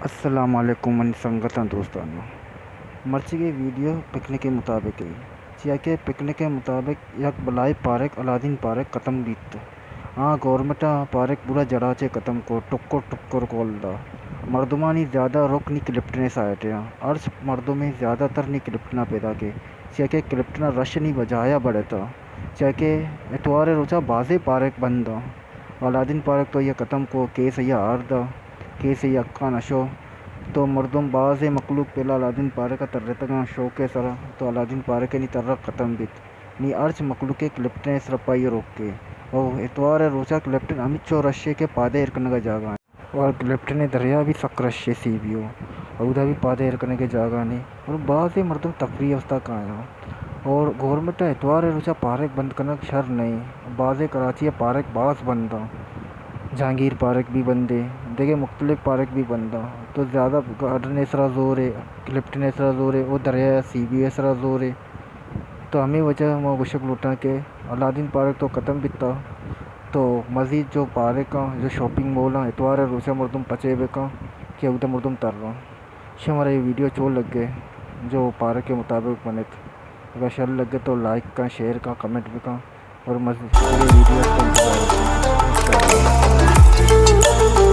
السلام علیکم منی سنگتاں دوستاناں۔ مرچیگیں ویڈیو پکنک ءِ مطابق ءَ، چیا کہ پکنک ءِ مطابق یک بلاہیں پارک، الادین پارک ختم بیت۔ آ گورنمنٹ ءَ پارک پورا جڑا چہ ختم کو، ٹکر ٹکر کول دا۔ مردمانی زیادہ رک نی کلفٹن ءِ سائیڈ ءَ، ہرچ مردمے زیادہ تر نی کلفٹن ءَ پیداک ایں، چیا کہ کلفٹن ءَ رش نی بجایا بڑھتا، چیا کہ اتوار ءِ روچا بازیں پارک بند آں۔ الادین پارک تو یہ ختم کو، کیس یہ آردا، کیس یہ حقا نشو۔ تو مردم بازیں مخلوق پہلا الادین پارک ءَ ترتگاں شوق ءِ سرا، تو الادین پارک ءِ نی ترک ختم بیت۔ نی ہرچ مخلوق ءِ کلفٹن ءِ سرا پائی روکے۔ او اتوار ءِ روچا کلفٹن ہمچو رش ایں کہ پادے ایر کنگ ءِ جاگہ ایں۔ اور کلفٹن ءِ دریا بھی سک رش ایں، سی بی او، اودا بھی پادے ایر کنگ ءِ جاگہ نی۔ اور بازیں مردم تفریح واسطہ کایاں۔ اور گورنمنٹ ءَ اتوار ءِ روچا پارک بند کنگ شر نہ ایں۔ بازیں کراچی ءِ پارک باز بند آں۔ جہانگیر پارک بھی بند ایں، دگہ مختلف پارک بھی بند آں۔ تو زیادہ گارڈن ءِ سرا زور ایں، کلفٹن ءِ سرا زور ایں، او دریا سی بی او ءِ سرا زور ایں۔ تو ہمے وجہ ما گوشگ لوٹاں کہ الادین پارک تو ختم بیتا، تو مزید جو پارک آں، جو شاپنگ مال آں، اتوار ءِ روچا مردم پچے بکاں کہ اودا مردم تراں۔ شمارا یہ ویڈیو چو لگے، جو پارک ءِ مطابق بنت، اگر شر لگے تو لائک کن، شیئر کن، کمنٹ بکن اور مزید ویڈیوز کا انتظار بکن۔ انشاءاللہ۔